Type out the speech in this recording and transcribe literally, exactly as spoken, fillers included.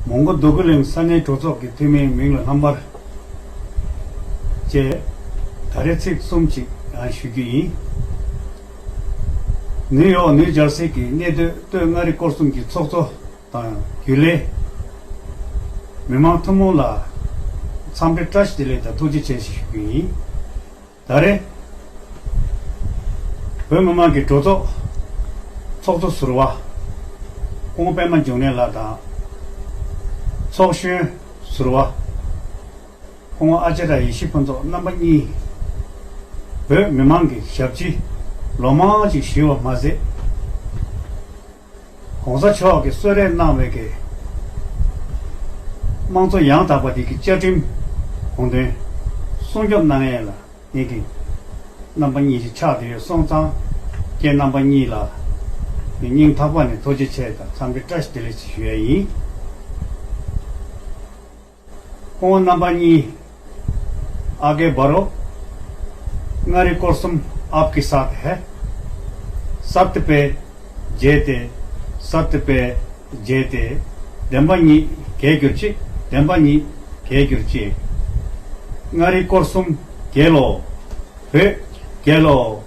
མོན་གྷོ་འདོད་རྒུ་གླིང་ས་གནས་གྲོས་ཚོགས་ཀྱི་འཐུས་མིའི་མིང་ལ་ལྷག་པར་བཅས། ད་རེས་ཚིག་གསུམ་ཅིག་ཡང་ཞུ་རྒྱུ་ཡིན། ནིའུ་ཡོག་ནིའུ་ཇར་སི་གི་གནས་སྡོད་སྟོད་མངའ་རིས་སྐོར་གསུམ་གྱི་ཚོགས་གཙོ་དང་རྒྱུན་ལས། མི་མང་ཐུན་མོང་ལ་འཚམས་འདྲི་བཀྲ་ཤིས་བདེ་ལེགས་དང་ཐུགས་རྗེ་ཆེ་ཞུ་རྒྱུ་ཡིན། ད་རེས་བོད་མི་མང་གི་གྲོས་ཚོགས་ཚོགས་གཙོ་ཟུར་པ་སྐུ་ངོ་པད་མ་འབྱུང་གནས་ལགས་དང་། ཚོགས་གཞོན་ཟུར་པ་སྐུ་ངོ་ཨ་ཅེ་ར་ཡེ་ཤེས་ཕུན་ཚོགས་རྣམ་པ་གཉིས་བོད་མི་མང་གི་ཞབས་ཕྱི་ལོ་མང་ཅིག་ཞུས་པ་མ་ཟད། ༸གོང་ས་མཆོག་གིས་གསོལ་རས་གནང་བའི་གི་དམངས་གཙོ་ཡང་དག་པ་དེ་གི་བཅའ་ཁྲིམས་དགོངས་དོན་སྲུང་སྐྱོབ་གནང་ཡས་ལ་ངེད་ཀྱི་རྣམ་པ་གཉིས་ཤིག་ཆགས་བསྡད་ཡོད་སོང་ཙང་། ཁྱེད་རྣམ་པ་གཉིས་ལ་ངས་སྙིང་ཐག་པ་ནས་ཐུགས་རྗེ་ཆེ་དང་འཚམས་འདྲི་བཀྲ་ཤིས་བདེ་ལེགས་ཞུ་ཡས་ཡིན། སྐུ་ངོ་རྣམ་པ་གཉིས། आगे बढ़ो, མངའ་རིས་སྐོར་གསུམ་आपके साथ है। सत्य पे जय ते, सत्य पे जय ते། བདེན་པ་ཉིད་རྒྱལ་གྱུར་ཅིག་བདེན་པ་ཉིད་རྒྱལ་གྱུར་ཅིག་མངའ་རིས་སྐོར་གསུམ་རྒྱལ་ལོ། བོད་རྒྱལ་ལོ།